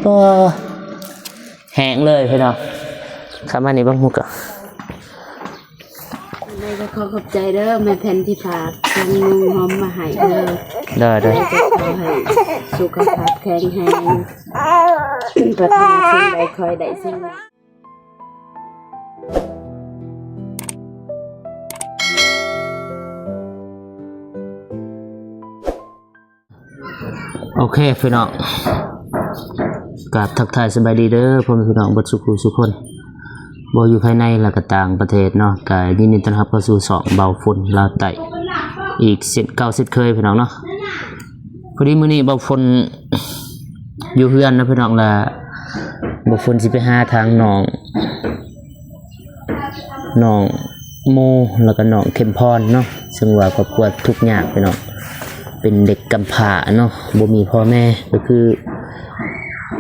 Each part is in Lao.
ກໍແຫ້ງເລີຍພີ່ນ້ອງ. ເຂົ້າມານີ້ເບິ່ງໝູ່ກະ ໄດ້ກໍຂໍຂອບໃຈເດີແມ່ແຜ່ນທີ່ຝາກເຄື່ອງນຸ່ງຫົ່ມມາໃຫ້ເດີ. ໂດຍໆ ຂໍໃຫ້ສຸຂະພາບແຂງແຮງ ປາດຖະໜາສິ່ງໃດຂໍໃຫ້ໄດ້ສິ່ງນັ້ນ. ໂອເຄພີ່ນ້ອງ ກາບທັກທາຍສະບາຍດີເດີພໍ່ແມ່ພີ່ນ້ອງເບິດສູ່ຜູ້ສູ່ຄົນ ບໍ່ຢູ່ພາຍໃນ ແລະ ກໍຕ່າງປະເທດເນາະ. ກໍຍິນດີຕ້ອນຮັບເຂົ້າສູ່ຊ່ອງເບົາຝົນລາວໃຕ້ ອີກເຊັ່ນເກົ່າເຊັ່ນເຄີຍພີ່ນ້ອງເນາະ. ພໍດີມື້ນີ້ເບົາຝົນຢູ່ເຮືອນເນາະພີ່ນ້ອງ ລະເບົາຝົນຊິໄປຫາທາງນ້ອງ ນ້ອງໂມ ແລ້ວກໍນ້ອງເຂັມພອນເນາະ ເຊິ່ງວ່າຄອບຄົວທຸກຍາກພີ່ນ້ອງ ເປັນເດັກກຳພ້າເນາະ ບໍ່ມີພໍ່ແມ່ ກໍຄື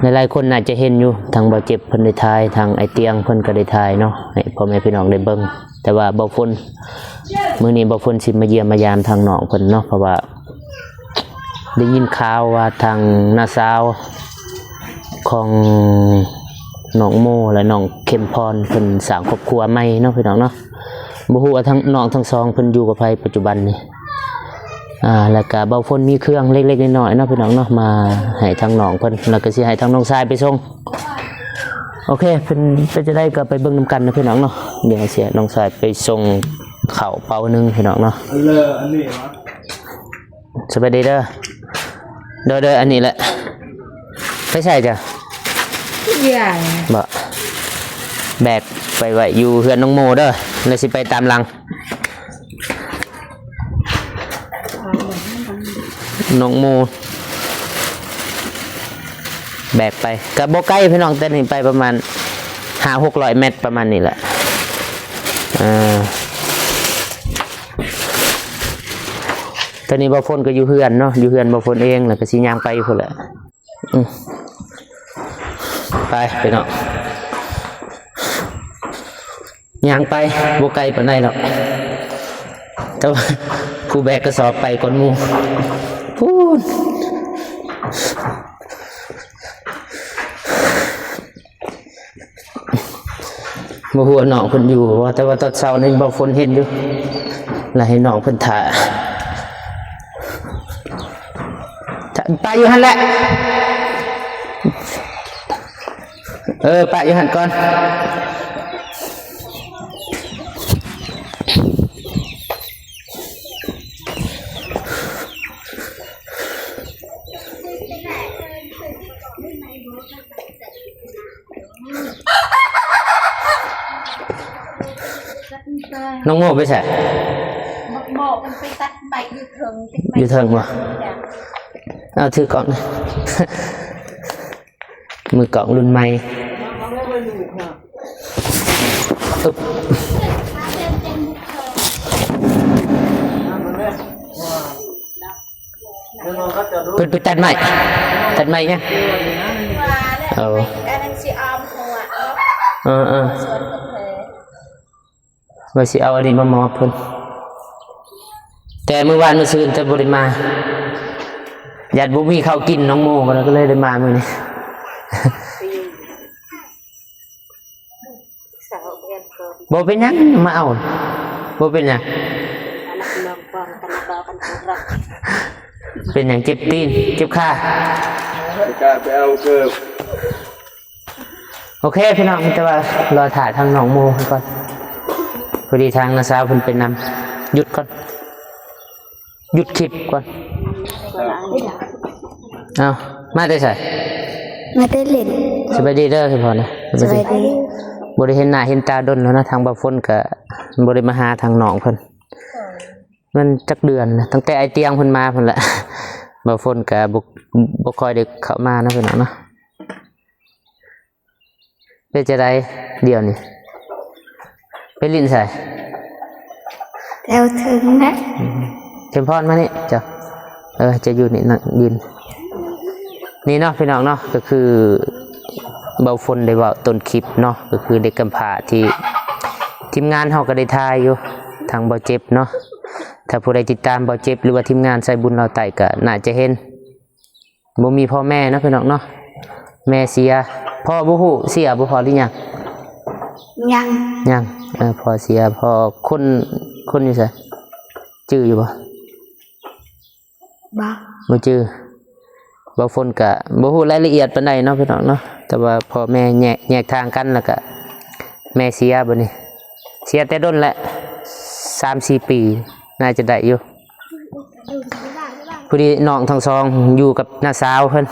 ຫຼາຍໆຄົນໜ້າຈະເຫັນຢູ່ ທາງເບົາເຈັບເພິ່ນໄດ້ຖ່າຍ ທາງອ້າຍຕຽງເພິ່ນກໍໄດ້ຖ່າຍເນາະ ໃຫ້ພໍ່ແມ່ພີ່ນ້ອງໄດ້ເບິ່ງ. ແຕ່ວ່າເບົາຝົນ ມື້ນີ້ເບົາຝົນຊິມາຢ້ຽມມາຢາມທາງນ້ອງເພິ່ນເນາະ ເພາະວ່າ ໄດ້ຍິນຂ່າວວ່າທາງນ້າສາວຂອງນ້ອງໂມ ແລະ ນ້ອງເຂັມພອນ ເພິ່ນສ້າງຄອບຄົວໃໝ່ເນາະພີ່ນ້ອງເນາະ. ບໍ່ຮູ້ວ່າທັງ ນ້ອງທັງສອງເພິ່ນຢູ່ກັບໃຜປັດຈຸບັນນີ້. ອ່າ ແລ້ວກະເບົາຝົນມີເຄື່ອງເລັກໆນ້ອຍໆເນາະພີ່ນ້ອງເນາະ ມາໃຫ້ທາງນ້ອງເພິ່ນ ແລ້ວກະຊິໃຫ້ທາງນ້ອງຊາຍໄປສົ່ງ. ໂອເຄ ເພິ່ນເປັນຈັ່ງໃດກໍໄປເບິ່ງນຳກັນເນາະພີ່ນ້ອງເນາະ. ດຽວຊິໃຫ້ນ້ອງຊາຍໄປສົ່ງເຂົ້າເປົາໜຶ່ງພີ່ນ້ອງເນາະ. ອັນເລີ ອັນນີ້ຫວາ? ສະບາຍດີເດີ. ໂດຍໆ ອັນນີ້ແຫຼະ. ໄປໃສຈ້ະ? ເຮືອນ. ບໍ່ ແບກໄປໄວ້ຢູ່ເຮືອນນ້ອງໂມເດີ ແລ້ວຊິໄປຕາມຫຼັງນ້ອງໂມ. ແບກໄປກໍບໍ່ໄກພີ່ນ້ອງ ແຕ່ນີ້ໄປປະມານຫ້າຫົກຮ້ອຍແມັດປະມານນີ້ແຫຼະ. ເອີ ຕອນນີ້ເບົາຝົນກໍຢູ່ເຮືອນເນາະ ຢູ່ເຮືອນເບົາຝົນເອງ ແລ້ວກໍຊິຍ່າງໄປພຸ້ນແຫຼະ. ອືມ ໄປພີ່ນ້ອງ ຍ່າງໄປ ບໍ່ໄກປານໃດດອກ ແຕ່ວ່າຜູ້ແບກກະສອບໄປກ່ອນໝູ່ພຸ້ນ. ບໍ່ຮູ້ວ່ານ້ອງເພິ່ນຢູ່ບໍ່ ແຕ່ວ່າຕອນເຊົ້ານີ້ເບົາຝົນເຫັນຢູ່ ລະໃຫ້ນ້ອງເພິ່ນຖ້າ. ປະຢູ່ຫັ້ນແຫຼະ ເອີ ປະຢູ່ຫັ້ນກ່ອນ. ນ້ອງໂມໄປໃສ? ບໍ່ ມັນໄປຕັດໄມ້ຢູ່ເທິງ. ຢູ່ເທິງບໍ່? ເອົາ ຖືກ້ອງ ມືກ້ອງລຸ້ນໃໝ່. ເພິ່ນໄປຕັດໄມ້ ຕັດໄມ້ຫຍັງ? ເອີ ເອີໆ ວ່າຊິເອົາອັນນີ້ມາມອບເພິ່ນ ແຕ່ມື້ວານມື້ຊືນແຕ່ບໍ່ໄດ້ມາ ຢ້ານບໍ່ມີເຂົ້າກິນ ນ້ອງໂມ ກໍເລີຍໄດ້ມາມື້ນີ້. ບໍ່ເປັນຫຍັງ ມາເອົາ ບໍ່ເປັນຫຍັງ. ເປັນຫຍັງ ເຈັບຕີນ ເຈັບຂາ? ໄປເອົາເກີບ. ໂອເຄພີ່ນ້ອງ ມີແຕ່ວ່າລໍຖ້າທາງນ້ອງໂມກ່ອນ ພໍດີທາງນ້າສາວເພິ່ນໄປນຳ. ຢຸດກ່ອນ ຢຸດຄລິບກ່ອນ. ເອົ້າ ມາແຕ່ໃສ? ມາແຕ່ຫຼິ້ນ. ສະບາຍດີເດີ ສະບາຍດີ. ບໍ່ໄດ້ເຫັນໜ້າເຫັນຕາດົນແລ້ວເນາະ ທາງເບົາຝົນກະບໍ່ໄດ້ມາຫາທາງນ້ອງເພິ່ນ ມັນຈັກເດືອນ ຕັ້ງແຕ່ອ້າຍຕຽງເພິ່ນມາພຸ້ນແຫຼະ. ເບົາຝົນກະບໍ່ ບໍ່ຄ່ອຍໄດ້ເຂົ້າມາເນາະພີ່ນ້ອງເນາະ. ເປັນຈັ່ງໃດດຽວນີ້ ໄປຫຼິ້ນໃສ? ແຖວເທິງນະ. ອືມ ເຂັມພອນມານີ້ເຈົ້າ. ເອີ ຈະຢູ່ນີ້ ນັ່ງຢືນນີ້ເນາະພີ່ນ້ອງເນາະ. ກໍຄືເບົາຝົນໄດ້ເວົ້າຕົ້ນຄລິບເນາະ ກໍຄືເດັກກຳພ້າທີ່ທີມງານເຮົາກໍໄດ້ຖ່າຍຢູ່ ທາງເບົາເຈັບເນາະ. ຖ້າຜູ້ໃດຕິດຕາມເບົາເຈັບ ຫຼືວ່າທີມງານສາຍບຸນລາວໃຕ້ ກໍໜ້າຈະເຫັນ ບໍ່ມີພໍ່ແມ່ເນາະພີ່ນ້ອງເນາະ. ແມ່ເສຍ. ພໍ່ບໍ່ຮູ້ເສຍບໍ່ ພໍ່ຫຼືຍັງ? ຍັງ ຍັງ. ເອີ ພໍ່ເສຍ. ພໍ່ຄົນ ຄົນຢູ່ໃສ? ຈື່ຢູ່ບໍ່? ບໍ່ ບໍ່ຈື່. ບ່າວຝົນກະບໍ່ຮູ້ລາຍລະອຽດປານໃດເນາະ ພີ່ນ້ອງເນາະ, ແຕ່ວ່າພໍ່ແມ່ແຍກ ແຍກທາງກັນ ແລ້ວກະແມ່ເສຍ. ບັດນີ້ເສຍແຕ່ດົນແຫຼະ ສາມສີ່ປີ ໜ້າຈະໄດ້ຢູ່. ພໍດີນ້ອງທັງສອງຢູ່ກັບນ້າສາວເພິ່ນ,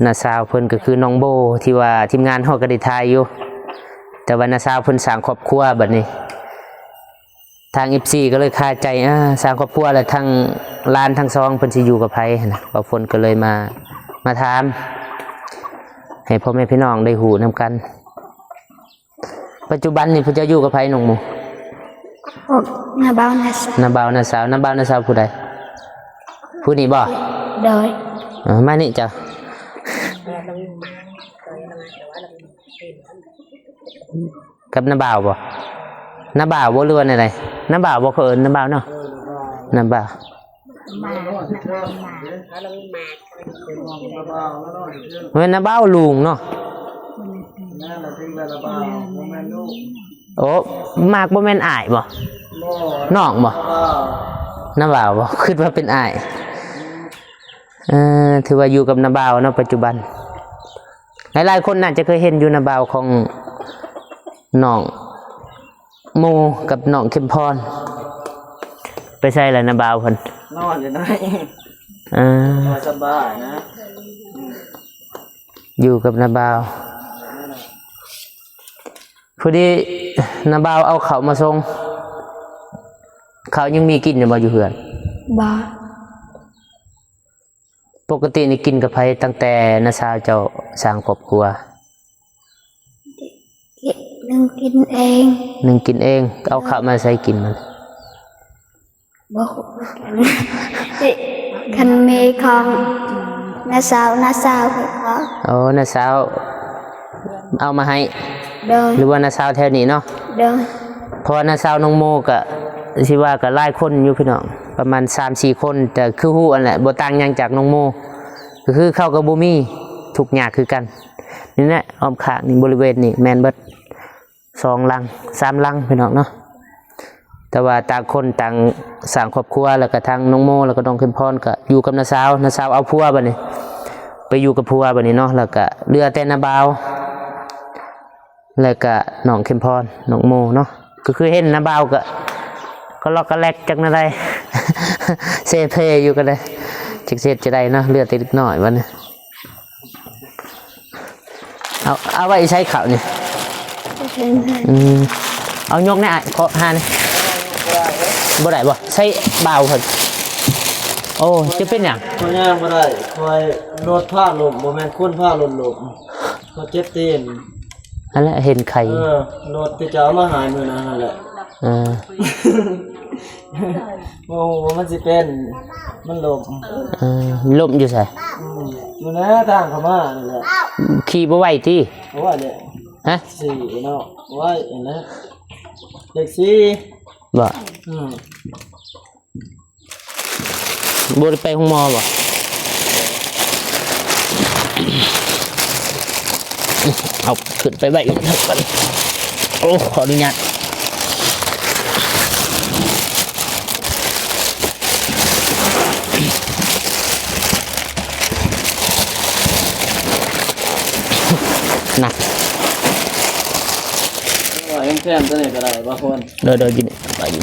ນ້າສາວເພິ່ນກໍຄືນ້ອງໂບ ທີ່ວ່າທີມງານເຮົາກໍໄດ້ຖ່າຍຢູ່, ແຕ່ວ່ານ້າສາວເພິ່ນສ້າງຄອບຄົວ. ບັດນີ້ທາງເອັຟຊີກໍເລີຍຄາໃຈ ອາ ສ້າງຄອບຄົວແລ້ວ ທັງຫຼານທັງສອງເພິ່ນຊິຢູ່ກັບໃຜຫັ້ນນະ. ບ່າວຝົນກໍເລີຍມາ ມາຖາມໃຫ້ພໍ່ແມ່ພີ່ນ້ອງໄດ້ຮູ້ນຳກັນ. ປັດຈຸບັນນີ້ຜູ້ເຈົ້າຢູ່ກັບໃຜນ້ອງໂມ? ພວກນ້າບ່າວນ້າສາວ ນ້າບ່າວນ້າສາວ. ນ້າບ່າວນ້າສາວຜູ້ໃດ? ຜູ້ນີ້ບໍ່? ໂດຍ. ເອີ ມານີ້ເຈົ້າ. ກັບນ້າບ່າວບໍ່? ນ້າບ່າວບໍ່ ຫຼືວ່າແນວໃດ? ນ້າບ່າວບໍ່ ເຂົາເອີ້ນນ້າບ່າວເນາະ. ນ້າບ່າວ ມາ ມາ ມາ ແມ່ນນ້າບ່າວລຸງເນາະ. ໂອ້ ມາກບໍ່ແມ່ນອ້າຍບໍ່? ນ້ອງບໍ່? ນ້າບ່າວບໍ່? ຄິດວ່າເປັນອ້າຍ. ເອີ ຖືວ່າຢູ່ກັບນ້າບ່າວເນາະ ປັດຈຸບັນ. ຫຼາຍໆຄົນໜ້າຈະເຄີຍເຫັນຢູ່ ນ້າບ່າວຂອງນ້ອງໂມກັບນ້ອງເຂັມພອນ. ໄປໃສລະນ້າບ່າວເພິ່ນ? ນອນຢູ່ໃນ ເອີ ບໍ່ສະບາຍນະ. ຢູ່ກັບນ້າບ່າວ. ພໍດີນ້າບ່າວເອົາເຂົ້າມາສົ່ງ. ເຂົ້າຍັງມີກິນຢູ່ບໍ່ ຢູ່ເຮືອນ? ບໍ່. ປົກກະຕິນີ້ກິນກັບໃຜ ຕັ້ງແຕ່ນ້າສາວເຈົ້າສ້າງຄອບຄົວ? ໜຶ່ງກິນເອງ. ໜຶ່ງກິນເອງ. ເອົາເຂົ້າມາໃສກິນມັນ? ບໍ່ຮູ້ຄືກັນ. ຄັນມີຂອງນ້າສາວ ນ້າສາວເຂົາ. ໂອ້ ນ້າສາວເອົາມາໃຫ້. ໂດຍ. ຫຼືວ່ານ້າສາວແຖວນີ້ເນາະ? ໂດຍ. ເພາະວ່ານ້າສາວນ້ອງໂມກະ ຊິວ່າກະຫຼາຍຄົນຢູ່ພີ່ນ້ອງ ປະມານສາມສີ່ຄົນ, ແຕ່ຄືຮູ້ຫັ້ນແຫຼະ ບໍ່ຕ່າງຫຍັງຈາກນ້ອງໂມ, ກໍຄືເຂົາກໍບໍ່ມີທຸກຍາກຄືກັນ. ນີ້ແຫຼະ ອ້ອມຂ້າງນີ້ ບໍລິເວນນີ້ແມ່ນເບິດ ສອງຫຼັງ ສາມຫຼັງ ພີ່ນ້ອງເນາະ. ແຕ່ວ່າຕ່າງຄົນຕ່າງສ້າງຄອບຄົວ, ແລ້ວກໍທັງນ້ອງໂມ ແລ້ວກໍນ້ອງເຂັມພອນກໍຢູ່ກັບນ້າສາວ, ນ້າສາວເອົາຜົວບັດນີ້ ໄປຢູ່ກັບຜົວບັດນີ້ເນາະ, ແລ້ວກໍເຫຼືອແຕ່ນ້າບ່າວ ແລ້ວກະນ້ອງເຂັມພອນ ນ້ອງໂມເນາະ. ກໍຄືເຫັນນ້າບ່າວກະ ກະລັອກກະແລັກຈັກແນວໃດ ເຊເພຢູ່ກໍໄດ້ ຈັກຊິເຮັດຈັ່ງໃດເນາະ, ເຫຼືອແຕ່ເດັກນ້ອຍບັດນີ້. ເອົາ ເອົາໄວ້ໃສ່ເຂົ້ານີ້. ອືມ ເອົາຍົກແດ່ ອ້າຍ ຂໍຫາແດ່. ບໍ່ໄດ້ບໍ່? ໃສ່ບ່າວເພິ່ນ. ໂອ້ ຈະເປັນຫຍັງ? ຂ້ອຍຍ່າງບໍ່ໄດ້ ຂ້ອຍ ລົດພາລົ້ມ, ບໍ່ແມ່ນຄົນພາລົດລົ້ມ. ຂ້ອຍເຈັບຕີນ. ອັນນັ້ນແຫຼະເຫັນໄຂ່. ເອີ ລົດທີ່ເຈົ້າເອົາມາໃຫ້ມື້ນັ້ນຫັ້ນແຫຼະ. ເອີ ບໍ່ຮູ້ວ່າມັນຊິເປັນ ມັນລົ້ມ. ເອີ ລົ້ມຢູ່ໃສ? ອືມ ຢູ່ໃນທາງເຂົ້າມານີ້ແຫຼະ. ຂີ່ບໍ່ໄຫວຕິ? ບໍ່ໄຫວແຫຼະ. ຮະ? ສີ່ເນາະ ໄຫວຫັ້ນແຫຼະ ເລກສີ່. ບໍ່? ອືມ. ບໍ່ໄດ້ໄປໂຮງໝໍບໍ່? ເອົາຂຶ້ນໄປໄວ້ຢູ່ເທິງກ່ອນ. ໂອ້ ຂໍອະນຸຍາດ. ໜັກ. ວ່າຍັງແພງຕົວນີ້ກໍໄດ້ບໍ່ຄົນ. ໂດຍໆ ຢູ່ນີ້ ໄປຢູ່.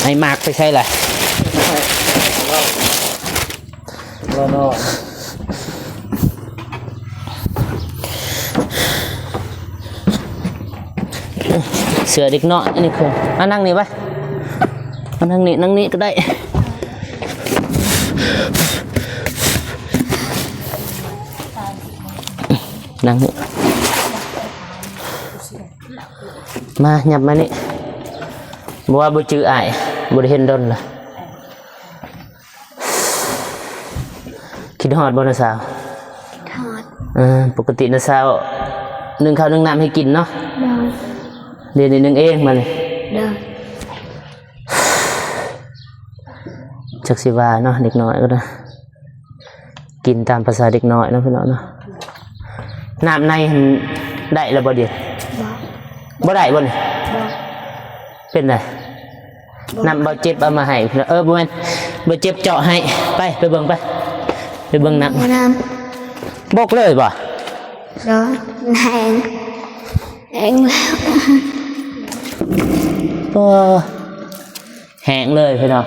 ໄອ້ມາກໄປໃສລະ? ລອນອນ. ເສື້ອເດັກນ້ອຍອັນນີ້ຄື ມານັ່ງນີ້ໄປ ມານັ່ງນີ້ ນັ່ງນີ້ກໍໄດ້ ນັ່ງນີ້. ມາ ຫຍັບມານີ້. ບໍ່ວ່າບໍ່ຈື່ອ້າຍ ບໍ່ໄດ້ເຫັນດົນລະ. ຄິດຮອດບໍ່ນ້າສາວ? ຮອດ. ເອີ ປົກກະຕິນ້າສາວໜຶ້ງເຂົ້າໜຶ້ງນ້ຳໃຫ້ກິນເນາະ? ໂດຍ. ດຽວນີ້ໜຶ້ງເອງບັດນີ້? ໂດຍ. ຈັກຊິວ່າເນາະ ເດັກນ້ອຍກໍໄດ້. ກິນຕາມພາສາເດັກນ້ອຍເນາະ ພີ່ນ້ອງເນາະ. ນ້ຳໃນຫັ້ນໄດ້ແລ້ວບໍ່ດຽວ? ບໍ່ ບໍ່ໄດ້ບໍ່ນີ້? ບໍ່ ເປັນໃດ? ບໍ່ ນ້ຳເບົາເຈັບເອົາມາໃຫ້ ເອີ ບໍ່ແມ່ນ ເບົາເຈັບເຈາະໃຫ້. ໄປ ໄປເບິ່ງໄປ ໄປເບິ່ງນ້ຳ ນ້ຳບົກເລີຍບໍ່? ໂດຍ ແຫ້ງ ແຫ້ງແລ້ວ ເອີ ແຫ້ງເລີຍພີ່ນ້ອງ.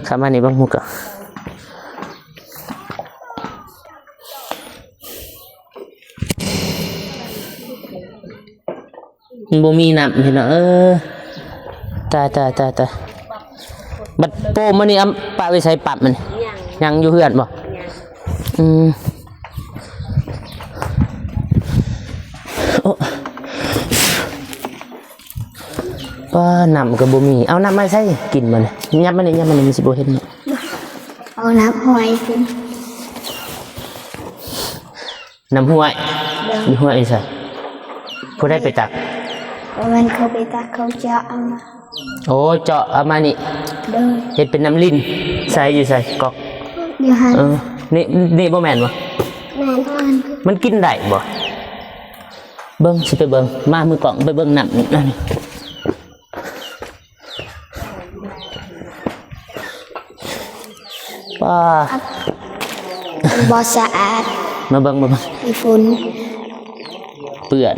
ເຂົ້າມານີ້ເບິ່ງໝູ່ກະ ມັນບໍ່ມີນ້ຳພີ່ນ້ອງເອີຍ. ຕາຍ ຕາຍ ຕາຍ ຕາຍ. ບັດໂປ້ມານີ້ ອຳ ປະໄວ້ໃສປັບມັນ? ຍັງ ຍັງຢູ່ເຮືອນບໍ່? ຍັງ ອືມ ໂອ້ ປ້າ ນ້ຳກໍບໍ່ມີ ເອົານ້ຳມາໃສກິນມັນ? ຫຍັບມານີ້ ຫຍັບມານີ້ ມັນຊິບໍ່ເຫັນ. ເອົານ້ຳຫ້ວຍກິນ ນ້ຳຫ້ວຍ ໂດຍ ນ້ຳຫ້ວຍໃສ? ຜູ້ໃດໄປຕັກ? ບໍ່ແມ່ນເຂົາໄປຕັກ ເຂົາເຈາະເອົາມາ. ໂອ້ ເຈາະເອົາມານີ້ ໂດຍ ເຮັດເປັນນ້ຳລິນ ໃສ່ຢູ່ໃສ? ກອກ ຢູ່ຫັ້ນ ເອີ ນີ້ ນີ້ບໍ່ແມ່ນບໍ່? ແມ່ນ ມັນກິນໄດ້ບໍ່? ເບິ່ງ ຊິໄປເບິ່ງ ມາ ມືກ້ອງ ໄປເບິ່ງນ້ຳ ອັນນີ້ ປ້າ ມັນບໍ່ສະອາດ ມາເບິ່ງ ມາເບິ່ງ ມີຝຸ່ນ ເປື້ອນ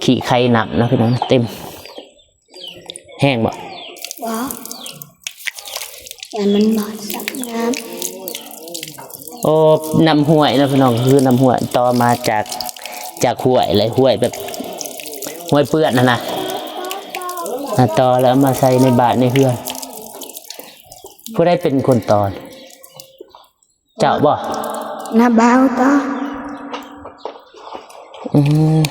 ຂີ້ໄຄນ້ຳເນາະ ພີ່ນ້ອງ ເຕັມ. ແຫ້ງບໍ່? ບໍ່ ຢ້ານມັນບໍ່ສັກນ້ຳ. ໂອ້ ນ້ຳຫ້ວຍເນາະ ພີ່ນ້ອງ ຄືນ້ຳຫ້ວຍ ຕໍ່ມາຈາກ ຈາກຫ້ວຍເລີຍ ຫ້ວຍແບບ ຫ້ວຍເປື້ອນຫັ້ນນະ ມາຕໍ່ແລ້ວເອົາມາໃສ່ໃນບ້ານໃນເຮືອນ. ຜູ້ໃດເປັນຄົນຕໍ່? ເຈົ້າບໍ່? ນ້າບ່າວຕໍ່. ອືມ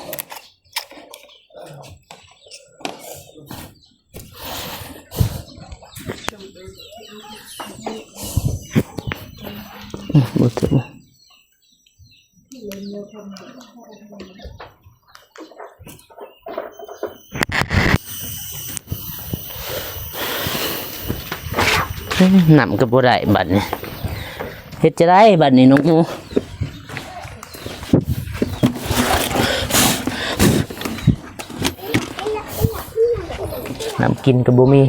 ບໍ່ຖືກ. ເອີ ນ້ຳກໍບໍ່ໄດ້ບັດນີ້ ເຮັດຈັ່ງໃດບັດນີ້ນ້ອງ? ນ້ຳກິນກໍບໍ່ມີ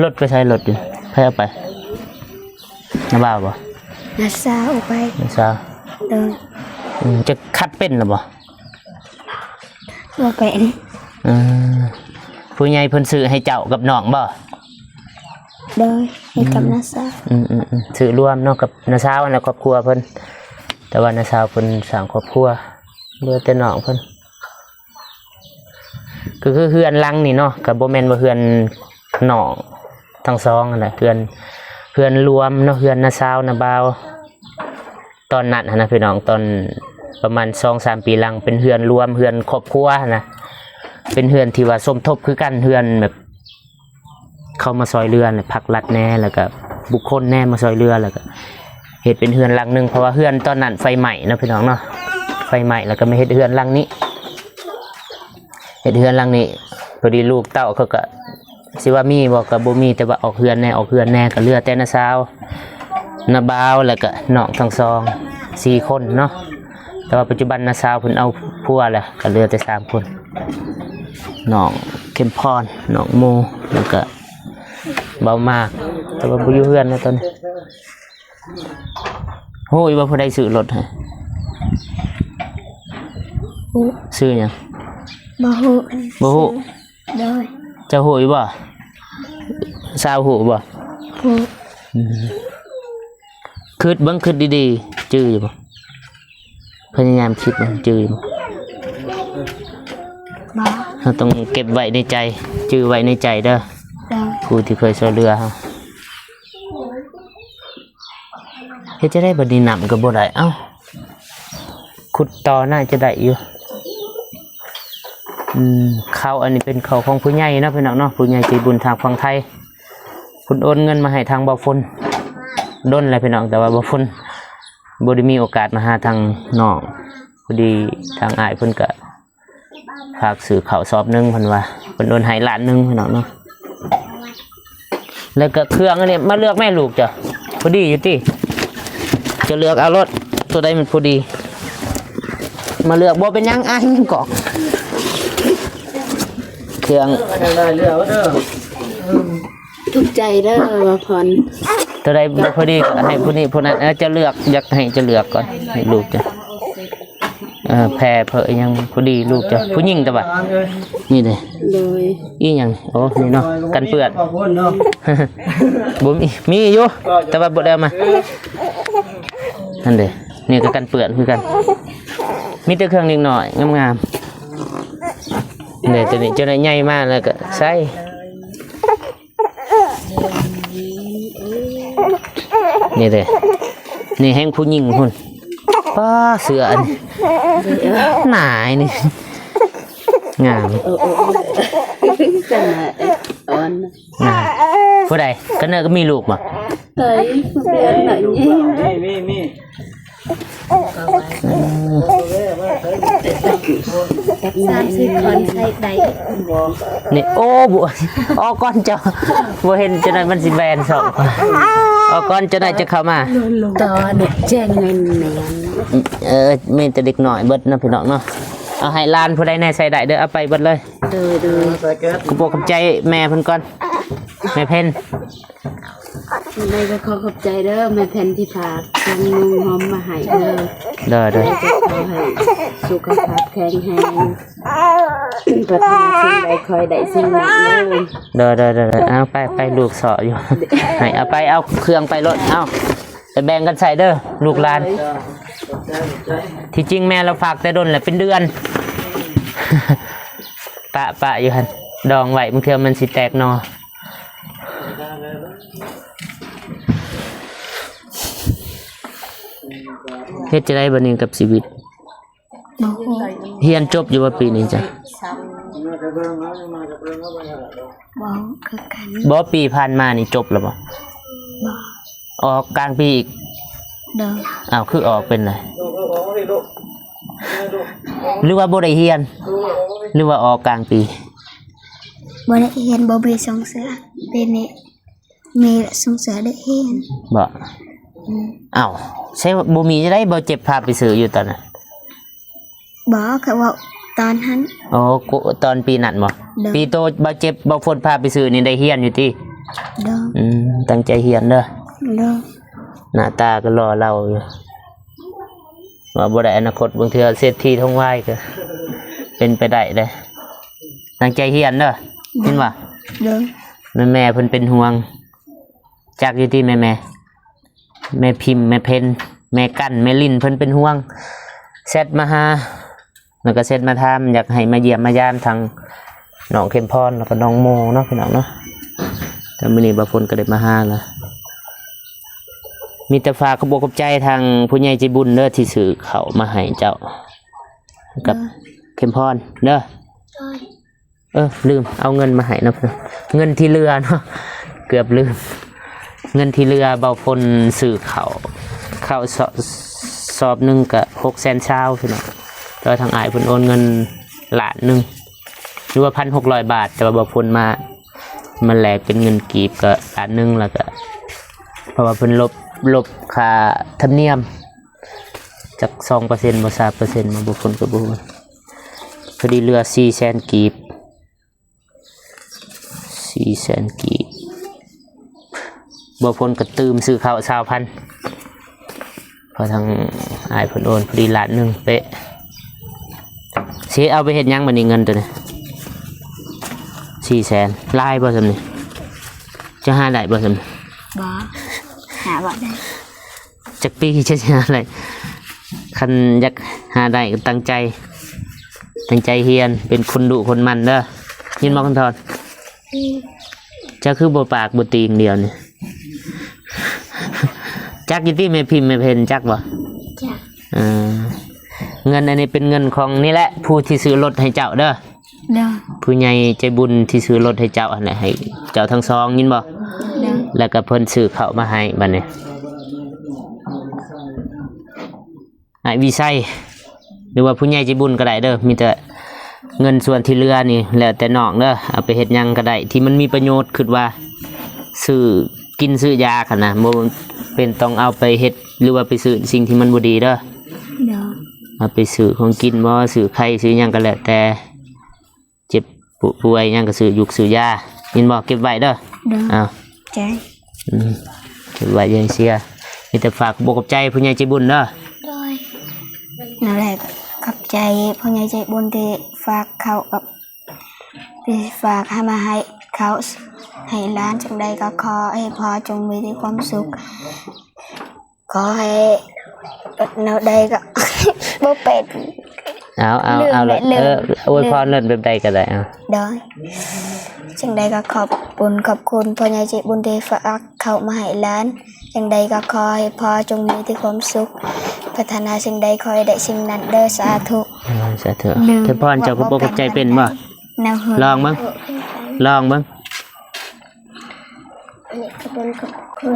ລົດໄປໃສ? ລົດຢູ່ ໃຜເອົາໄປ? ນ້າບ່າວບໍ່? ນ້າສາວເອົາໄປ. ນ້າສາວ ໂດຍ. ອືມ ຈະຂັບເປັນແລ້ວບໍ່? ບໍ່ເປັນ. ອືມ ຜູ້ໃຫຍ່ເພິ່ນຊື້ໃຫ້ເຈົ້າກັບນ້ອງບໍ່? ໂດຍ ໃຫ້ກັບ ອືມ ນ້າສາວ. ອືມໆໆ ຊື້ລວມເນາະ ກັບນ້າສາວຫັ້ນແຫຼະ ຄອບຄົວເພິ່ນ ແຕ່ວ່ານ້າສາວເພິ່ນສ້າງຄອບຄົວ ເຫຼືອແຕ່ນ້ອງເພິ່ນ. ກໍຄືເຮືອນຫຼັງນີ້ເນາະ ກໍບໍ່ແມ່ນວ່າເຮືອນນ້ອງທັງສອງຫັ້ນນະ ເຮືອນ ເຮືອນລວມເນາະ ເຮືອນນ້າສາວນ້າບ່າວ ຕອນນັ້ນຫັ້ນນະພີ່ນ້ອງ ຕອນປະມານສອງສາມປີຫຼັງ ເປັນເຮືອນລວມ ເຮືອນຄອບຄົວຫັ້ນນະ ເປັນເຮືອນທີ່ວ່າສົມທົບຄືກັນ ເຮືອນແບບ ເຂົ້າມາຊ່ອຍເຫຼືອ ແລະ ພາກລັດແດ່ ແລ້ວກະບຸກຄົນແດ່ມາຊ່ອຍເຫຼືອ ແລ້ວກະເຮັດເປັນເຮືອນຫຼັງໜຶ່ງ ເພາະວ່າເຮືອນຕອນນັ້ນໄຟໄໝ້ເນາະ ພີ່ນ້ອງເນາະ ໄຟໄໝ້ ແລ້ວກະມາເຮັດເຮືອນຫຼັງນີ້ ເຮັດເຮືອນຫຼັງນີ້. ພໍດີລູກເຕົ້າເຂົາກະຊິວ່າມີບໍ່ ກະບໍ່ມີ ແຕ່ວ່າອອກເຮືອນແດ່ ອອກເຮືອນແດ່ ກະເຫຼືອແຕ່ນ້າສາວ ນ້າບ່າວ ແລ້ວກະນ້ອງທັງສອງ ສີ່ຄົນເນາະ. ແຕ່ວ່າປັດຈຸບັນນ້າສາວເພິ່ນເອົາຜົວແລ້ວ ກໍເຫຼືອແຕ່ສາມຄົນ ນ້ອງເຂັມພອນ ນ້ອງໂມ ແລ້ວກໍເບົາມາກ ແຕ່ວ່າບໍ່ຢູ່ເຮືອນແລ້ວຕອນນີ້. ຮູ້ຢູ່ບໍ່ຜູ້ໃດຊື້ລົດໃຫ້? ຮູ້. ຊື່ຫຍັງ? ບໍ່ຮູ້. ບໍ່ຮູ້? ໂດຍ. ເຈົ້າຮູ້ຢູ່ບໍ່? ສາວຮູ້ບໍ່? ຮູ້. ອືມ ຄິດເບິ່ງ ຄິດດີໆ ຈື່ຢູ່ບໍ່? ພະຍາຍາມຄິດເບິ່ງ ຈື່ຢູ່ບໍ່? ບໍ່. ເຮົາຕ້ອງເກັບໄວ້ໃນໃຈ ຈື່ໄວ້ໃນໃຈເດີ ໂດຍ ຜູ້ທີ່ເຄີຍຊ່ວຍເຫຼືອເຮົາ. ເຮັດຈັ່ງໃດບັດນີ້ ນ້ຳກໍບໍ່ໄດ້ ເອົ້າ ຂຸດຕໍ່ໜ້າຈະໄດ້ຢູ່. ອືມ ເຂົ້າອັນນີ້ເປັນເຂົ້າຂອງຜູ້ໃຫຍ່ເນາະ ພີ່ນ້ອງເນາະ ຜູ້ໃຫຍ່ໃຈບຸນທາງຝັ່ງໄທ ເພິ່ນໂອນເງິນມາໃຫ້ທາງບ່າວຝົນ ດົນແລ້ວພີ່ນ້ອງ ແຕ່ວ່າບ່າວຝົນບໍ່ໄດ້ມີໂອກາດມາຫາທາງນ້ອງ. ພໍດີທາງອ້າຍເພິ່ນກະຝາກຊື້ເຂົ້າສອບໜຶ່ງ ເພິ່ນວ່າ ເພິ່ນໂອນໃຫ້ລ້ານໜຶ່ງພີ່ນ້ອງເນາະ. ແລ້ວກະເຄື່ອງອັນນີ້ ມາເລືອກແມ່ລູກເຈົ້າ ພໍດີຢູ່ຕິ? ຈະເລືອກເອົາໂລດ ຕົວໃດມັນພໍດີ ມາເລືອກ. ບໍ່ເປັນຫຍັງ ອ້າຍຍັງກອກເຄື່ອງ. ໄດ້ເລືອກເດີ. ຖືກໃຈເດີ ວ່າພອນ ຕົວໃດບໍ່ພໍດີກໍໃຫ້ຜູ້ນີ້ຜູ້ນັ້ນ. ເອີ ເຈົ້າເລືອກ ຢາກໃຫ້ເຈົ້າເລືອກກ່ອນ ໃຫ້ລູກເຈົ້າ. ເອີ ແພເພີອີ່ຫຍັງພໍດີລູກເຈົ້າ ຜູ້ຍິງແຕ່ວ່າ ນີ້ເດ້. ໂດຍ ອີ່ຫຍັງ? ໂອ້ ນີ້ເນາະ ກັນເປື້ອນ. ບໍ່ມີ ມີຢູ່ ແຕ່ວ່າບໍ່ໄດ້ເອົາມາ. ຫັ້ນເດ້ ນີ້ກໍກັນເປື້ອນຄືກັນ ມີແຕ່ເຄື່ອງເດັກນ້ອຍງາມໆ. ເດ້ ຕົວນີ້ເຈົ້າໄດ້ໃຫຍ່ມາແລ້ວກໍໃສ່. ນີ້ເດ້ ນີ້ແຮ່ງຜູ້ຍິງພຸ້ນ. ປ້າ ເສື້ອອັນນີ້ ໜານີ້ ງາມ. ເອີ ເອີ ເອີ ກັນນະ ເອ໊ະ ອ່ອນ ງາມ. ຜູ້ໃດ? ກັນເນີກໍມີລູກບໍ່? ໃສ່ຜູ້ເດືອນໜ້ອຍຍິງ ມີ ມີ ມີ. ອືມ ສາມສີ່ຄົນໃຊ້ໄດ້. ນີ້ ໂອ້ ບໍ່ ອອກກ່ອນເຈົ້າ ບໍ່ເຫັນ ຈັ່ງໃດມັນຊິແບນສອງ. ອອກກ່ອນ ຈັ່ງໃດຈະເຂົ້າມາ. ຕອນແຈ້ງແມ່ນ ເອີ ມີແຕ່ເດັກນ້ອຍເບິດເນາະ ພີ່ນ້ອງເນາະ. ເອົາໃຫ້ຫຼານຜູ້ໃດແດ່ໃສ່ໄດ້ເດີ ເອົາໄປເບິດເລີຍ. ໂດຍ ໂດຍ ຂອບໃຈແມ່ເພິ່ນກ່ອນ ແມ່ເພັນ. ຈັ່ງໃດກໍຂໍຂອບໃຈເດີ ແມ່ເພັນທີ່ຝາກເຄື່ອງນຸ່ງຫົ່ມມາໃຫ້ເດີ. ໂດຍ ໂດຍ ແລ້ວກໍຂໍໃຫ້ສຸຂະພາບແຂງແຮງ ປາດຖະໜາສິ່ງໃດຂໍໃຫ້ໄດ້ສິ່ງນັ້ນເດີ. ໂດຍ ໂດຍ ໂດຍ ໂດຍ. ເອົາໄປ ໄປ ລູກເຊາະຢູ່ ໃຫ້ເອົາໄປ ເອົາເຄື່ອງໄປໂລດ. ເອົາໄປແບ່ງກັນໃຊ້ເດີລູກຫຼານ. ທີ່ຈິງແມ່ລາວຝາກແຕ່ດົນແຫຼະ ເປັນເດືອນ ປະ ປະຢູ່ຫັ້ນ ດອງໄວ້ ບາງເທື່ອມັນຊິແຕກໜໍ່. ເຮັດຈັ່ງໃດບັດນີ້ກັບຊີວິດ? ບໍ່ຮູ້. ຮຽນຈົບຢູ່ບໍ່ປີນີ້ຈ້ະ? ບໍ່ຄືກັນ. ບໍ່ ປີຜ່ານມານີ້ຈົບແລ້ວບໍ່? ບໍ່. ອອກກາງປີອີກ? ໂດຍ. ອ້າວ ຄືອອກເປັນໃດ? ຫຼືວ່າບໍ່ໄດ້ຮຽນ? ຫຼືວ່າອອກກາງປີ? ບໍ່ໄດ້ຮຽນ ບໍ່ມີສົ່ງເສຍ ປີນີ້ມີສົ່ງເສຍໄດ້ຮຽນ. ບໍ່? ອືມ. ອ້າວ ໃຊ່ບໍ່ມີຈັ່ງໃດ ບໍ່ເຈັບພາໄປຊື້ຢູ່ຕອນນັ້ນ? ບໍ່ ເຂົາເວົ້າຕອນຫັ້ນ. ໂອ້ ຕອນປີນັ້ນບໍ່? ໂດຍ. ປີໂຕບໍ່ເຈັບບໍ່ຝົນພາໄປຊື້ນີ້ໄດ້ຮຽນຢູ່ຕິ? ໂດຍ. ອືມ ຕັ້ງໃຈຮຽນເດີ. ໂດຍ. ໜ້າຕາກໍຫຼໍ່ເຫຼົ່າຢູ່ ວ່າບໍ່ໄດ້ອະນາຄົດ ບາງເທື່ອເສດຖີທົ່ງວາຍກໍເປັນໄປໄດ້ເດ້. ຕັ້ງໃຈຮຽນເດີ ຍິນບໍ່? ໂດຍ. ແມ່ໆເພິ່ນເປັນຫ່ວງ ຈັກຢູ່ຕິແມ່ໆ ແມ່ພິມ ແມ່ເພັນ ແມ່ກັນ ແມ່ລິນ ເພິ່ນເປັນຫ່ວງ ແຊັດມາຫາ ແລ້ວກໍແຊັດມາຖາມ ຢາກໃຫ້ມາຢ້ຽມມາຢາມທັງນ້ອງເຂັມພອນ ແລ້ວກໍນ້ອງໂມເນາະ ພີ່ນ້ອງເນາະ. ແຕ່ມື້ນີ້ບ່າວຝົນກໍໄດ້ມາຫາລະ ມີແຕ່ຝາກຂອບອົກຂອບໃຈທາງຜູ້ໃຫຍ່ໃຈບຸນເດີ ທີ່ຊື້ເຂົ້າມາໃຫ້ເຈົ້າກັບ ໂດຍ ເຂັມພອນເດີ. ໂດຍ. ເອີ ລືມເອົາເງິນມາໃຫ້ເນາະ ເງິນທີ່ເຫຼືອເນາະ ເກືອບລືມ. ເງິນທີ່ເຫຼືອບ່າວຝົນຊື້ເຂົ້າ ເຂົ້າສອບ ສອບໜຶ່ງກະຫົກແສນຊາວ ພີ່ນ້ອງ. ແຕ່ວ່າທາງອ້າຍເພິ່ນໂອນເງິນລ້ານໜຶ່ງ ຫຼືວ່າພັນຫົກຮ້ອຍບາດ ແຕ່ວ່າບ່າວຝົນມາ ມາແລກເປັນເງິນກີບກະລ້ານໜຶ່ງ ແລ້ວກະ ເພາະວ່າເພິ່ນລົບ ລົບຄ່າທຳນຽມ ຈັກສອງເປີເຊັນບໍ່ ສາມເປີເຊັນບໍ່ ບ່າວຝົນກໍບໍ່ຮູ້. ພໍດີເຫຼືອສີ່ແສນກີບ ສີ່ແສນກີບ ບ່າວຝົນກໍຕື່ມຊື້ເຂົ້າຊາວພັນ ເພາະທາງອ້າຍເພິ່ນໂອນ ພໍດີລ້ານໜຶ່ງເປະ. ຊິເອົາໄປເຮັດຫຍັງບັດນີ້ ເງິນໂຕນີ້? ສີ່ແສນ ຫຼາຍບໍ່ຊ່ຳນີ້? ຈະຫາໄດ້ບໍ່ຊ່ຳນີ້? ບໍ່ ຫາບໍ່ໄດ້. ຈັກປີຈະຫາໄດ້? ຄັນຢາກຫາໄດ້ກໍຕັ້ງໃຈ ຕັ້ງໃຈຮຽນ ເປັນຄົນດຸຄົນໝັ່ນເດີ ຍິນບໍ່ ຄຳທອນ? ອືມ. ເຈົ້າຄືບໍ່ປາກບໍ່ຕີງດຽວນີ້? ຈັກຢູ່ຕິແມ່ພິມແມ່ເພັນ ຈັກບໍ່? ຈັກ. ເອີ ເງິນອັນນີ້ເປັນເງິນຂອງນີ້ແຫຼະ ຜູ້ທີ່ຊື້ລົດໃຫ້ເຈົ້າເດີ. ໂດຍ. ຜູ້ໃຫຍ່ໃຈບຸນທີ່ຊື້ລົດໃຫ້ເຈົ້າຫັ້ນແຫຼະ ໃຫ້ເຈົ້າທັງສອງ ຍິນບໍ່? ໂດຍ. ແລ້ວກໍເພິ່ນຊື້ເຂົ້າມາໃຫ້ບັດນີ້ ອ້າຍວິໄຊ ຫຼືວ່າຜູ້ໃຫຍ່ໃຈບຸນກໍໄດ້ເດີ. ມີແຕ່ເງິນສ່ວນທີ່ເຫຼືອນີ້ແລ້ວແຕ່ນ້ອງເດີ ເອົາໄປເຮັດຫຍັງກໍໄດ້ ທີ່ມັນມີປະໂຫຍດ ຄິດວ່າຊື້ກິນຊື້ຢາຫັ້ນນະ ບໍ່ ເປັນຕ້ອງເອົາໄປເຮັດ ຫຼືວ່າໄປຊື້ສິ່ງທີ່ມັນບໍ່ດີເດີ. ໂດຍ. ເອົາໄປຊື້ຂອງກິນບໍ ຊື້ໄຂ່ ຊື້ຫຍັງກໍແລ້ວແຕ່ ເຈັບປ່ວຍຫຍັງກໍຊື້ຢູກຊື້ຢາ ຍິນບໍ່? ເກັບໄວ້ເດີ. ໂດຍ. ອ້າວ ໃຈ ອືມ ເກັບໄວ້ຢ່າໃຫ້ເສຍ. ມີແຕ່ຝາກຂອບອົກຂອບໃຈຜູ້ໃຫຍ່ໃຈບຸນເດີ. ໂດຍ. ນັ້ນແຫຼະ ຂອບໃຈຜູ້ໃຫຍ່ໃຈບຸນທີ່ຝາກເຂົ້າກັບ ທີ່ຝາກໃຫ້ ມາໃຫ້ເຂົ້າໃຫ້ຫຼານ. ຈັ່ງໃດກໍຂໍໃຫ້ພໍ່ຈົ່ງມີແຕ່ຄວາມສຸກ. ຂໍໃຫ້ແນວໃດກໍບໍ່ເປັນ. ເອົາ ເອົາ ເອົາ ເອີ ອວຍພອນເລີດແບບໃດກໍໄດ້. ເອົາ ໂດຍ. ຈັ່ງໃດກໍຂອບບຸນຂອບຄຸນພໍ່ໃຫຍ່ໃຈບຸນທີ່ຝາກເຂົ້າມາໃຫ້ຫຼານ. ຈັ່ງໃດກໍຂໍໃຫ້ພໍ່ຈົ່ງມີແຕ່ຄວາມສຸກ. ປາດຖະໜາສິ່ງໃດຂໍໃຫ້ໄດ້ສິ່ງນັ້ນເດີ ສາທຸ. ເອີ ສາທຸ. ເຄມພອນ ເຈົ້າຂອບອົກຂອບໃຈເປັນບໍ່? ລອງເບິ່ງ ລອງເບິ່ງ. ອັນນີ້ຂອບຄຸນ ຂອບຄຸນ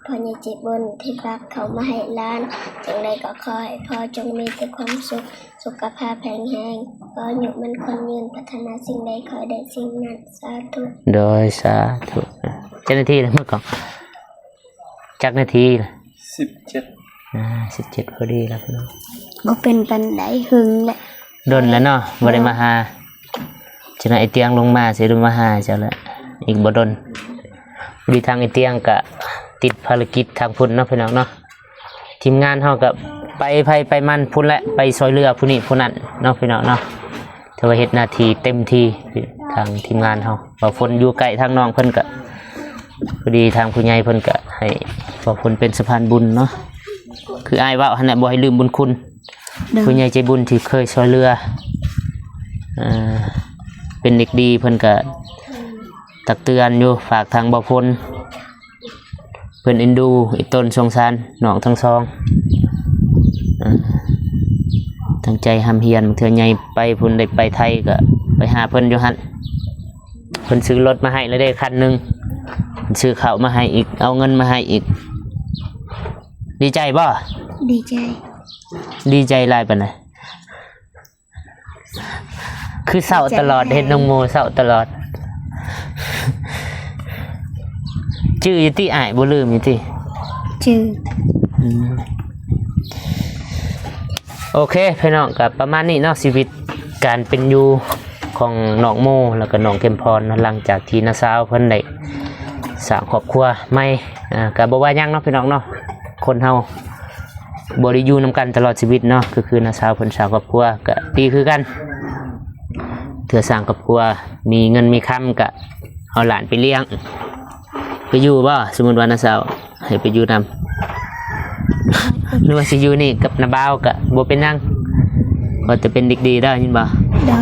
ພໍ່ໃຫຍ່ໃຈບຸນທີ່ຝາກເຂົ້າມາໃຫ້ຫຼານ. ຈັ່ງໃດກໍຂໍໃຫ້ພໍ່ຈົ່ງມີແຕ່ຄວາມສຸກ ສຸຂະພາບແຂງແຮງ ຂໍອາຍຸໝັ້ນຂວັນຍືນ ປາດຖະໜາສິ່ງໃດຂໍໃຫ້ໄດ້ສິ່ງນັ້ນ ສາທຸ. ໂດຍ ສາທຸ. ເຈົ້າໜ້າທີ່ລະ ມື້ກ່ອນ ຈັກນາທີລະ? ສິບເຈັດ. ອ່າ ສິບເຈັດພໍດີລະພີ່ນ້ອງ. ບໍ່ເປັນປານໃດ ຫຶງແຫຼະ ດົນແລ້ວເນາະ ບໍ່ໄດ້ມາຫາ. ເຈົ້ານາຍໄອ້ຕຽງລົງມາຊິລົງມາຫາເຈົ້າແຫຼະ ອີກບໍ່ດົນ. ພໍດີທາງໄອ້ຕຽງກະຕິດພາລະກິດທາງພຸ້ນເນາະ ພີ່ນ້ອງເນາະ. ທີມງານເຮົາກະໄປໃຜໄປມັນພຸ້ນແຫຼະ ໄປຊ່ອຍເຫຼືອຜູ້ນີ້ຜູ້ນັ້ນເນາະ ພີ່ນ້ອງເນາະ. ຖືວ່າເຮັດໜ້າທີ່ເຕັມທີ່ ທາງທີມງານເຮົາ. ເວົ້າຝົນຢູ່ໃກ້ທາງນ້ອງເພິ່ນກະ ພໍດີທາງຜູ້ໃຫຍ່ເພິ່ນກະໃຫ້ເວົ້າຝົນເປັນສະພານບຸນເນາະ ຄືອ້າຍເວົ້າຫັ້ນແຫຼະ ບໍ່ໃຫ້ລືມບຸນຄຸນ. ໂດຍ. ຜູ້ໃຫຍ່ໃຈບຸນທີ່ເຄີຍຊ່ວຍເຫຼືອ ເອີ ເປັນເດັກດີ ເພິ່ນກະຕັກເຕືອນຢູ່ ຝາກທາງເບົາຝົນ ເພິ່ນເອັນດູອີ່ຕົນ ສົງສານນ້ອງທັງສອງ. ເອີ ຕັ້ງໃຈຮ່ຳຮຽນ ບາງເທື່ອໃຫຍ່ໄປພຸ້ນ ໄດ້ໄປໄທກະໄປຫາເພິ່ນຢູ່ຫັ້ນ. ເພິ່ນຊື້ລົດມາໃຫ້ແລ້ວເດ້ຄັນໜຶ່ງ ເພິ່ນຊື້ເຂົ້າມາໃຫ້ອີກ ເອົາເງິນມາໃຫ້ອີກ. ດີໃຈບໍ່? ດີໃຈ. ດີໃຈຫຼາຍປານໃດ? ຄືເສົ້າຕະຫຼອດ ເຫັນນ້ອງໂມເສົ້າຕະຫຼອດ. ຈື່ຢູ່ຕິອ້າຍ ບໍ່ລືມຢູ່ຕິ? ຈື່. ອືມ ໂອເຄ ພີ່ນ້ອງ ກໍປະມານນີ້ເນາະ ຊີວິດການເປັນຢູ່ຂອງນ້ອງໂມ ແລ້ວກໍນ້ອງເຂັມພອນເນາະ ຫຼັງຈາກທີ່ນ້າສາວເພິ່ນໄດ້ສ້າງຄອບຄົວໃໝ່. ອ່າ ກໍບໍ່ວ່າຫຍັງເນາະ ພີ່ນ້ອງເນາະ ຄົນເຮົາ ບໍ່ໄດ້ຢູ່ນຳກັນຕະຫຼອດຊີວິດເນາະ ກໍຄືນ້າສາວເພິ່ນສ້າງຄອບຄົວກໍດີຄືກັນ. ເທື່ອສ້າງຄອບຄົວມີເງິນມີຄຳກໍເອົາຫຼານໄປລ້ຽງ ໄປຢູ່ບໍ່? ສົມມຸດວ່ານ້າສາວໃຫ້ໄປຢູ່ນຳ ຫຼືວ່າຊິຢູ່ນີ້ກັບນ້າບ່າວກໍບໍ່ເປັນຫຍັງ ຂໍແຕ່ເປັນເດັກດີເດີ ຍິນບໍ່? ໂດຍ.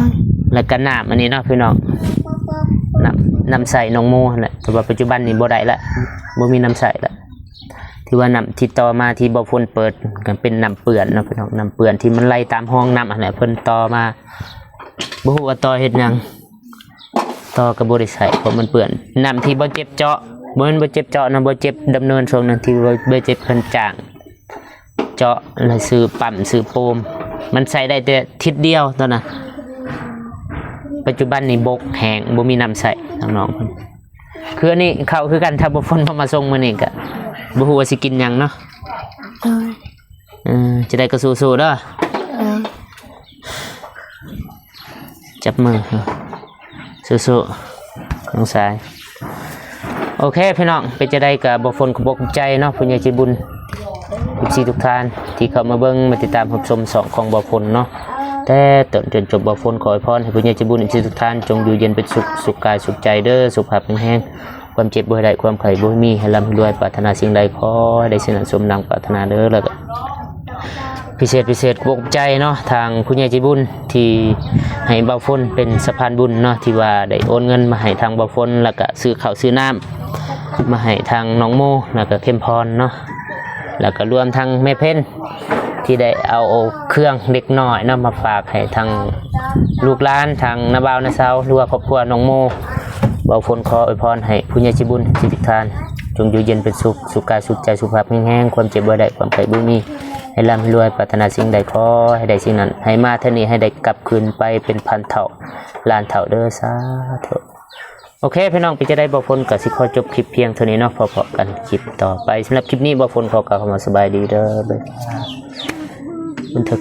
ແລ້ວກໍນ້ຳອັນນີ້ເນາະ ພີ່ນ້ອງ ນ້ຳ ນ້ຳໃຊ້ນ້ອງໂມຫັ້ນແຫຼະ ແຕ່ວ່າປັດຈຸບັນນີ້ບໍ່ໄດ້ລະ ບໍ່ມີນ້ຳໃຊ້ລະ. ຖືວ່ານ້ຳທີ່ຕໍ່ມາທີ່ບໍ່ຝົນເປີດ ກໍເປັນນ້ຳເປື້ອນເນາະ ພີ່ນ້ອງ ນ້ຳເປື້ອນທີ່ມັນໄຫຼຕາມຮ່ອງນ້ຳຫັ້ນແຫຼະ ເພິ່ນຕໍ່ມາ ບໍ່ຮູ້ວ່າຕໍ່ເຮັດຫຍັງ ຕໍ່ກໍບໍ່ໄດ້ໃຊ້ ເພາະມັນເປື້ອນ. ນ້ຳທີ່ບໍ່ເຈັບເຈາະ ບໍ່ແມ່ນບໍ່ເຈັບເຈາະນະ ບໍ່ເຈັບດຳເນີນຊ່ວງນັ້ນ ທີ່ບໍ່ ບໍ່ເຈັບ ເພິ່ນຈ້າງເຈາະ ແລ້ວຊື້ປ້ຳ ຊື້ໂປມ ມັນໃຊ້ໄດ້ແຕ່ທິດດຽວຕອນນັ້ນ. ປັດຈຸບັນນີ້ບົກແຫ້ງ ບໍ່ມີນ້ຳໃຊ້ ທາງນ້ອງເພິ່ນ. ຄືອັນນີ້ເຂົ້າຄືກັນ ຖ້າບໍ່ຝົນບໍ່ມາສົ່ງມື້ນີ້ກະບໍ່ຮູ້ວ່າຊິກິນຫຍັງເນາະ. ໂດຍ. ເອີ ຈັ່ງໃດກໍສູ້ໆເດີ. ໂດຍ. ຈັບມື ສູ້ໆ ນ້ອງຊາຍ. ໂອເຄ ພີ່ນ້ອງ ເປັນຈັ່ງໃດກໍບໍ່ຝົນຂອບອົກຂອບໃຈເນາະ ຜູ້ໃຫຍ່ໃຈບຸນ ເອັຟຊີ ທຸກທ່ານ ທີ່ເຂົ້າມາເບິ່ງມາຕິດຕາມຮັບຊົມຊ່ອງຂອງບໍ່ຝົນເນາະ ແຕ່ຕົ້ນຈົນຈົບ. ບໍ່ຝົນຂໍອວຍພອນໃຫ້ຜູ້ໃຫຍ່ໃຈບຸນ ເອັຟຊີ ທຸກທ່ານ ຈົ່ງຢູ່ເຢັນເປັນສຸກ ສຸກກາຍສຸກໃຈເດີ ສຸຂະພາບແຂງແຮງ ຄວາມເຈັບບໍ່ໃຫ້ໄດ້ ຄວາມໄຂ້ບໍ່ໃຫ້ມີ ໃຫ້ລ່ຳໃຫ້ລວຍ ປາດຖະໜາສິ່ງໃດຂໍໃຫ້ໄດ້ສິ່ງນັ້ນ ສົມດັ່ງປາດຖະໜາເດີ. ແລ້ວກໍພິເສດ ພິເສດຂອບໃຈເນາະ ທາງຜູ້ໃຫຍ່ໃຈບຸນ ທີ່ໃຫ້ເບົາຝົນເປັນສະພານບຸນເນາະ ທີ່ວ່າໄດ້ໂອນເງິນມາໃຫ້ທາງເບົາຝົນ ແລ້ວກໍຊື້ເຂົ້າຊື້ນ້ຳມາໃຫ້ທາງນ້ອງໂມ ແລ້ວກໍເຂັມພອນເນາະ ແລ້ວກໍລວມທັງແມ່ເພັນ ທີ່ໄດ້ເອົາເຄື່ອງເດັກນ້ອຍເນາະ ມາຝາກໃຫ້ທາງລູກຫຼານ ທາງນ້າບ່າວນ້າສາວ ຫຼືວ່າຄອບຄົວນ້ອງໂມ. ເບົາຝົນຂໍອວຍພອນໃຫ້ຜູ້ໃຫຍ່ໃຈບຸນທຸກທ່ານ ຈົ່ງຢູ່ເຢັນເປັນສຸກ ສຸກກາຍສຸກໃຈ ສຸຂະພາບແຂງແຮງ ຄວາມເຈັບບໍ່ໃຫ້ໄດ້ ຄວາມໄຂ້ບໍ່ມີ ໃຫ້ລ່ຳໃຫ້ລວຍ ປາດຖະໜາສິ່ງໃດຂໍໃຫ້ໄດ້ສິ່ງນັ້ນ ໃຫ້ມາເທື່ອນີ້ໃຫ້ໄດ້ກັບຄືນໄປເປັນພັນເທົ່າລ້ານເທົ່າເດີ ສາທຸ. ໂອເຄພີ່ນ້ອງ ເປັນຈັ່ງໃດ ບ່າວຝົນກໍຊິຂໍຈົບຄລິບພຽງເທົ່ານີ້ເນາະ ພໍ້ກັນຄລິບຕໍ່ໄປ. ສຳລັບຄລິບນີ້ ບ່າວຝົນຂໍກ່າວຄຳວ່າສະບາຍດີເດີ ບາຍບາຍ ບັນທຶກ.